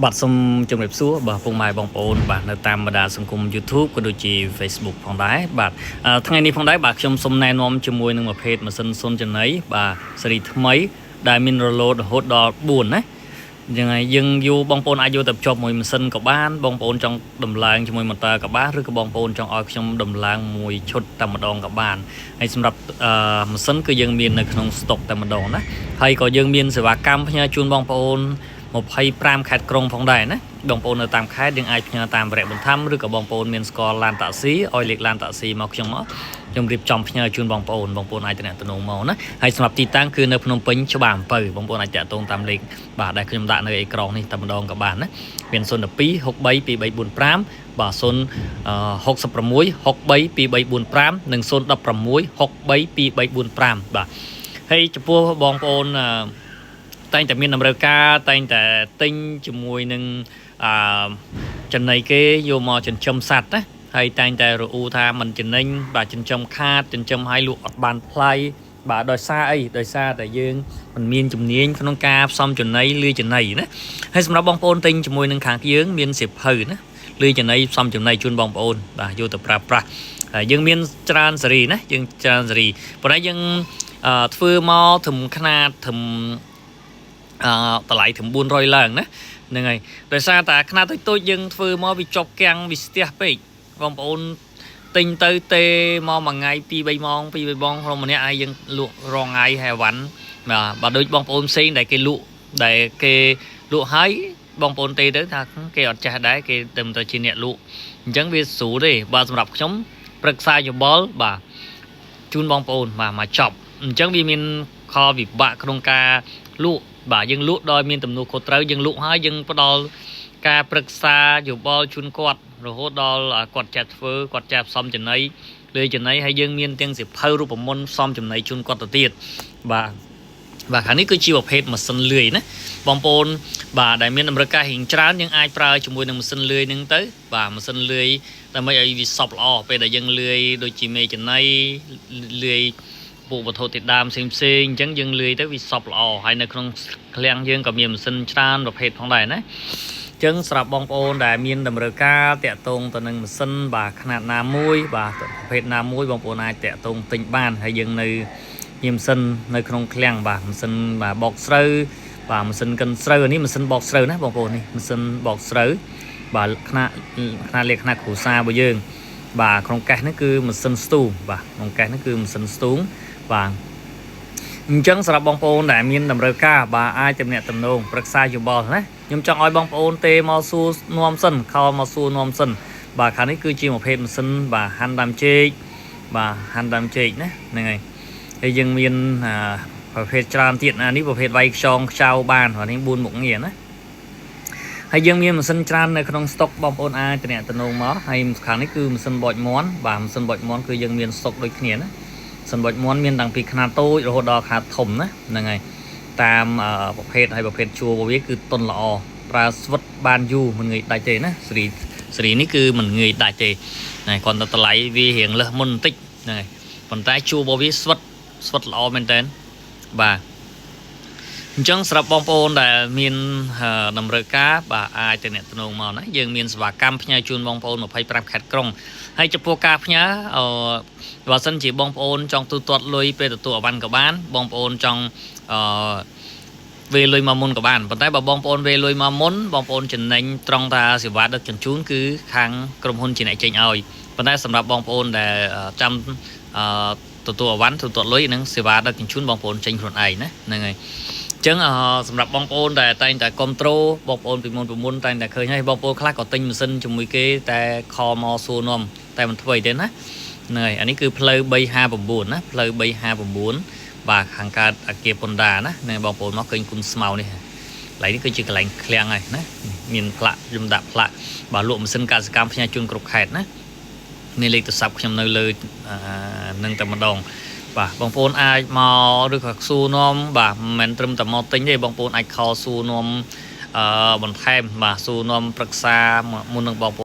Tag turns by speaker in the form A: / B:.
A: បាទសូមជម្រាបសួរបាទពុកម៉ែបងប្អូនបាទនៅតាមបណ្ដាសង្គម YouTube ក៏ដូចជា Facebook ផងដែរបាទថ្ងៃនេះផងដែរបាទខ្ញុំសូមណែនាំជាមួយនឹងប្រភេទម៉ាស៊ីនសុនចំណីបាទស៊េរីថ្មីដែលមានរលោតរហូតដល់4ណាអញ្ចឹងហើយយើងយកបងប្អូនអាចយកទៅភ្ជាប់មួយម៉ាស៊ីនក៏បានបងប្អូនចង់ដំឡើងជាមួយម៉ូទ័រក៏បានឬក៏បងប្អូនចង់ឲ្យខ្ញុំដំឡើងមួយឈុតតែម្ដងក៏បានហើយសម្រាប់ម៉ាស៊ីនគឺយើងមាននៅក្នុងស្តុកតែម្ដងណាហើយក៏យើងមានសេវាកម្មផ្ញើជូនបងប្អូន 25ខេត្តក្រុងផងដែរណាបងប្អូននៅតាមខេត្តយើងអាចផ្ញើតាមវរៈបន្ថែមឬក៏បងប្អូនមានស្គាល់ឡានតាក់ស៊ីឲ្យលេខឡានតាក់ស៊ីមកខ្ញុំមកខ្ញុំរៀបចំផ្ញើជូនបងប្អូនបងប្អូនអាចទំនាក់ទំនងមកណាហើយសម្រាប់ទីតាំងគឺនៅភ្នំពេញច្បារអំពៅបងប្អូនអាចតាក់ទងតាមលេខបាទដែលខ្ញុំដាក់នៅអេក្រង់នេះតែម្ដងក៏បានណាមាន012 63 2345បាទ0 66 63 2345និង016 63 2345បាទហើយចំពោះបងប្អូនតែងតែមានតម្រូវការតែងតែទិញជាមួយនឹងអឺចំណីគេយកមកចិញ្ចឹមសត្វណាហើយតែងតែរអ៊ូថាมันចំណេញបាទចិញ្ចឹមខាតចិញ្ចឹមឲ្យលក់អត់បានថ្លៃបាទដោយសារអីដោយសារតែយើងមិនមានជំនាញក្នុងការផ្សំចំណីលាយចំណីណាហើយសម្រាប់បងប្អូនទិញជាមួយនឹងខាងយើងមានសៀវភៅណាលាយចំណីផ្សំចំណីជូនបងប្អូនបាទយកទៅប្រើប្រាស់ហើយយើងមានច្រើនសេរីណាយើងច្រើនសេរីប៉ុន្តែយើងធ្វើមកត្រឹមខ្នាតត្រឹម តម្លៃត្រឹម400ឡើងណាហ្នឹងហើយដោយសារតែខ្នាតតូចតូចយើងធ្វើមកវាជាប់គាំងវាស្ទះពេកបងប្អូនទិញទៅទេមកមួយថ្ងៃ2 3ម៉ោង2 3ម៉ោងក្នុងម្នាក់ហើយយើងលក់រងថ្ងៃហើយវ៉ាន់បាទបើដូចបងប្អូនផ្សេងដែលគេលក់ដែលគេលក់ហើយបងប្អូនទេទៅថាគេអត់ចេះដែរគេទៅតែជាអ្នកលក់អញ្ចឹងវាស្រួលទេបាទសម្រាប់ខ្ញុំប្រឹក្សាយោបល់បាទជូនបងប្អូនបាទមកចប់អញ្ចឹងវាមានផលវិបាកក្នុងការលក់បាទយើងលក់ដោយមានទំនួលខុសត្រូវយើងលក់ហើយយើងផ្ដល់ការប្រឹក្សាយោបល់ជូនគាត់រហូតដល់គាត់ចេះធ្វើគាត់ចេះផ្សំចំណីលើចំណីហើយយើងមានទាំងសៀវភៅរូបមន្តផ្សំចំណីជូនគាត់ទៅទៀតបាទបាទខាងនេះគឺជាប្រភេទម៉ាស៊ីនលាយណាបងប្អូនបាទដែលមានតម្រូវការរៀងច្រើនយើងអាចប្រើជាមួយនឹងម៉ាស៊ីនលាយហ្នឹងទៅបាទម៉ាស៊ីនលាយដើម្បីឲ្យវាសព្វល្អពេលដែលយើងលាយដូចជាមេចំណីលាយពួកវត្ថុធាតុដើមផ្សេងផ្សេងអញ្ចឹងយើងលាយទៅវាសព្វល្អហើយនៅក្នុងឃ្លាំងយើងក៏មានម៉ាស៊ីនច្រើនប្រភេទផងដែរណាអញ្ចឹងសម្រាប់បងប្អូនដែលមានតម្រូវការតាក់ទងទៅនឹងម៉ាស៊ីនបាទខ្នាតណាមួយបាទប្រភេទណាមួយបងប្អូនអាចតាក់ទងទិញបានហើយយើងនៅមានម៉ាស៊ីននៅក្នុងឃ្លាំងបាទម៉ាស៊ីនបាទបោកស្រូវបាទម៉ាស៊ីនកិនស្រូវនេះម៉ាស៊ីនបោកស្រូវណាបងប្អូននេះម៉ាស៊ីនបោកស្រូវបាទខ្នាតខ្នាតលេខខ្នាតគ្រួសាររបស់យើងបាទក្នុងកេសនេះគឺម៉ាស៊ីនស្ទូងបាទក្នុងកេសនេះគឺម៉ាស៊ីនស្ទូងបាទអញ្ចឹងសម្រាប់បងប្អូនដែលមានតម្រូវការបាទអាចទំនាក់ទំនងប្រឹក្សាយោបល់ណាខ្ញុំចង់ឲ្យបងប្អូនទេមកសួរនាំសិនខោមកសួរនាំសិនបាទខាងនេះគឺជាប្រភេទម៉ាស៊ីនបាទហាន់ដាំចេកបាទហាន់ដាំចេកណាហ្នឹងហើយហើយយើងមានប្រភេទច្រើនទៀតណានេះប្រភេទវាយខ្យងខ្ចៅបានបាទនេះ4មុខងារណាហើយយើងមានម៉ាស៊ីនច្រើននៅក្នុងស្តុកបងប្អូនអាចទំនាក់ទំនងមកហើយខាងនេះគឺម៉ាស៊ីនបោចមាន់បាទម៉ាស៊ីនបោចមាន់គឺយើងមានស្តុកដូចគ្នាណាម៉ាស៊ីនបោចមាន់មានតាំងពីខ្នាតតូចរហូតដល់ខ្នាតធំណាហ្នឹងហើយតាមប្រភេទហើយប្រភេទជួររបស់វាគឺតុនល្អប្រើស្វិតបានយូរមិនងាយដាច់ទេណាសេរីសេរីនេះគឺមិនងាយដាច់ទេណាគ្រាន់តែតម្លៃវារៀងលើសមុនបន្តិចហ្នឹងហើយប៉ុន្តែជួររបស់វាស្វិតស្វិតល្អមែនតើបាទអញ្ចឹងសម្រាប់បងប្អូនដែលមានតម្រូវការបាទអាចទៅអ្នកតំណងមកណាយើងមានសេវាកម្មផ្ញើជូនបងប្អូន25ខេត្តក្រុងហើយចំពោះការផ្ញើអឺបើសិនជាបងប្អូនចង់ទូទាត់លុយពេលទទួលអវ៉ាន់ក៏បានបងប្អូនចង់អឺវេលុយមកមុនក៏បានប៉ុន្តែបើបងប្អូនវេលុយមកមុនបងប្អូនចំណេញត្រង់ថាសេវាដឹកជញ្ជូនគឺខាងក្រុមហ៊ុនជាអ្នកចេញឲ្យប៉ុន្តែសម្រាប់បងប្អូនដែលចាំអឺទទួលអវ៉ាន់ទូទាត់លុយនឹងសេវាដឹកជញ្ជូនបងប្អូនចេញខ្លួនឯងណាហ្នឹងហើយចឹងសម្រាប់បងប្អូនដែលតែងតែគ្រប់ត្រូលបងប្អូនពីមុនពីមុនតែងតែឃើញហើយបងប្អូនខ្លះក៏ទិញម៉ាស៊ីនជាមួយគេតែខមកសួរនាំតែមិនធ្វើទេណាហ្នឹងហើយអានេះគឺផ្លូវ359ណាផ្លូវ359បាទខាងកើតអគារប៉ុនដាណាហ្នឹងបងប្អូនមកឃើញគុំស្មៅនេះកន្លែងនេះគឺជាកន្លែងឃ្លាំងហើយណាមានផ្លាកខ្ញុំដាក់ផ្លាកបាទលក់ម៉ាស៊ីនកសិកម្មផ្ញើជូនគ្រប់ខេត្តណាមានលេខទូរស័ព្ទខ្ញុំនៅលើនឹងតែម្ដងបាទបងប្អូនអាចមកឬក៏សួរនាំបាទមិនមែនត្រឹមតែមកទិញទេបងប្អូនអាចខលសួរនាំបន្ថែមបាទសួរនាំប្រឹក្សាមុននឹងបងប្អូន